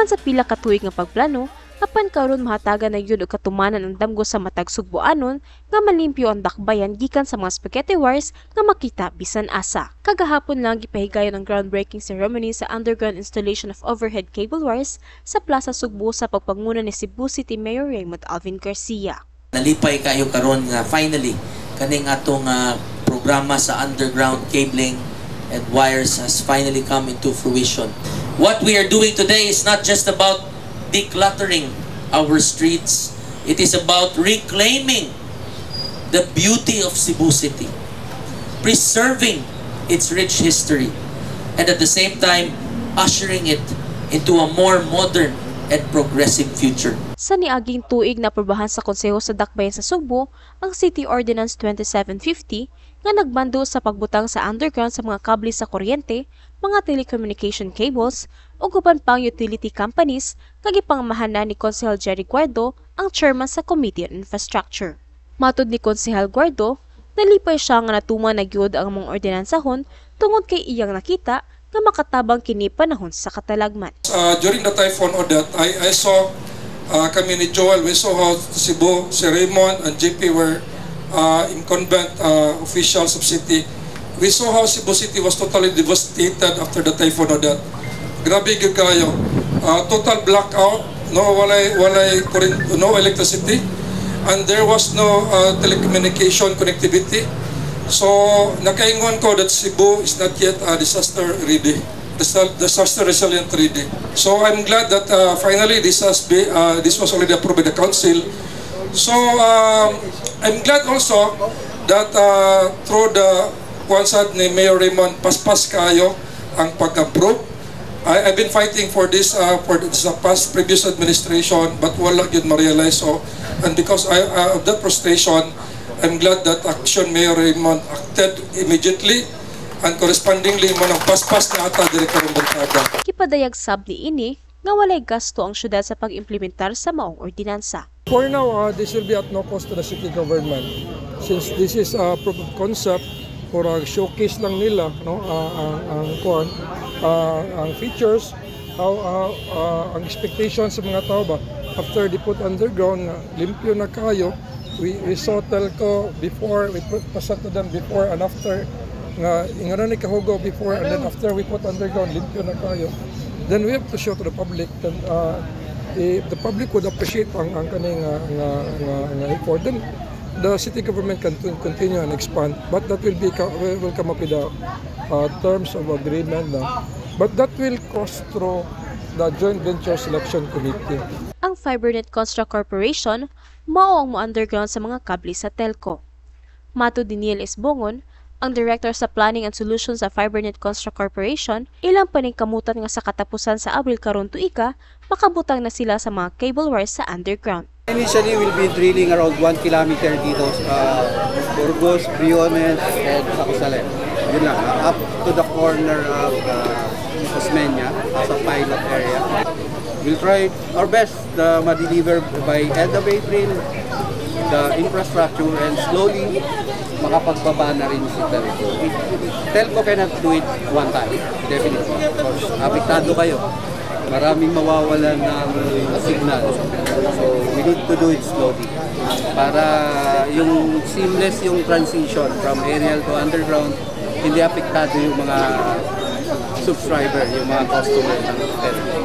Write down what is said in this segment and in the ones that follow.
Human sa pila ka tuig nga pagplano, apan karon mahatagan na gyud og katumanan ang damgo sa matag Sugboanon nga malimpyo ang dakbayan gikan sa mga spaghetti wires nga makita bisan asa. Kagahapon lang gipahigayon ang groundbreaking ceremony sa underground installation of overhead cable wires sa Plaza Sugbo sa pagpanguna ni Cebu City Mayor Raymond Alvin Garcia. Nalipay kayo karon nga finally kaning atong programa sa underground cabling and wires has finally come into fruition. What we are doing today is not just about decluttering our streets. It is about reclaiming the beauty of Cebu City, preserving its rich history, and at the same time ushering it into a more modern and progressive future. Sa niaging tuig, naaprubahan sa Konseho sa Dakbayan sa Sugbo ang City Ordinance 2750 nga nagmando sa pagbutang sa underground sa mga kable sa kuryente, mga telecommunication cables ug uban pang utility companies nga gipangamahanan ni Konsehal Jerry Guardo, ang chairman sa Committee on Infrastructure. Matod ni Konsehal Guardo, nalipay siya nga natuman na gyud ang mga ordenansahon tungod kay iyang nakita nga makatabang kini panahon sa katalagman. During the Typhoon Odette, I saw kami ni Joel, we saw how Cebu, si Raymond and JP were incumbent officials of city. We saw how Cebu City was totally devastated after the Typhoon Odette. Grabe gyud kayo. Total blackout, no walay current, no electricity, and there was no telecommunication connectivity. So, nakaingon ko that Cebu is not yet a disaster ready, disaster resilient ready. So, I'm glad that finally this was already approved by the council. So, I'm glad also that through the kuan sad ni Mayor Raymond, paspas kayo ang pag-approve. I've been fighting for this for the past previous administration, but wala gyud ma-realize. So, and because of that frustration, I'm glad that Action Mayor Raymond acted immediately and correspondingly mao nang paspas na ata diri karong buntaga. Gipadayag sab niini nga walay gasto ang syudad sa pag-implementar sa maong ordinansa. For now, this will be at no cost to the city government. Since this is a proof of concept for a showcase lang nila, no, ang kuan, ang features, how ang expectation sa mga tao ba after they put underground nga limpyo na kayo. We saw telco before, we put present to them before and after nga ingana ni kahugaw before, and then after we put underground, limpyo na kayo. Then we have to show to the public that if the public would appreciate ang kaning nga effort, then the city government can continue and expand, but that will come up with the terms of agreement na, but that will cost through the joint venture selection committee. Ang FiberNet Construct Corporation mao ang mo-underground sa mga kable sa telco. Matod ni Neil Esbongon, ang Director sa Planning and Solutions sa FiberNet Construct Corporation, ilang paningkamutan nga sa katapusan sa Abril karon tuiga, makabutang na sila sa mga cable wires sa underground. Initially, we'll be drilling around 1 kilometer dito sa Burgos, Briones, and Jacosalem. Yun lang, up to the corner of Osmeña as a pilot area. We'll try our best na ma-deliver by end of April the infrastructure and slowly makapagbaba na rin si Telco. Telco cannot do it one time, definitely. Because apektado kayo. Maraming mawawala ng signal. So we need to do it slowly para yung seamless yung transition from aerial to underground, hindi apektado yung mga subscriber, yung mga customer ng Telco.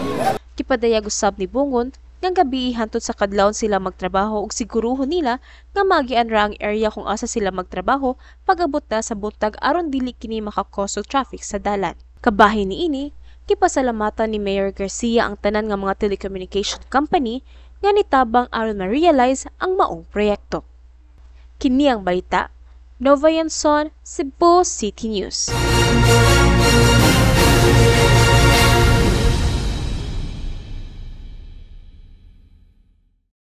Gipadayag usab ni Bungon nga gabii hantod sa kadlawon sila magtrabaho ug siguruhon nila nga maagian ra ang area kung asa sila magtrabaho pag-abot na sa buntag aron dili kini maka-cause og traffic sa dalan. Kabahin niini, gipasalamatan ni Mayor Garcia ang tanan nga mga telecommunication company nga nitabang aron ma-realize ang maong proyekto. Kini ang balita, Nova Yanson, Cebu City News.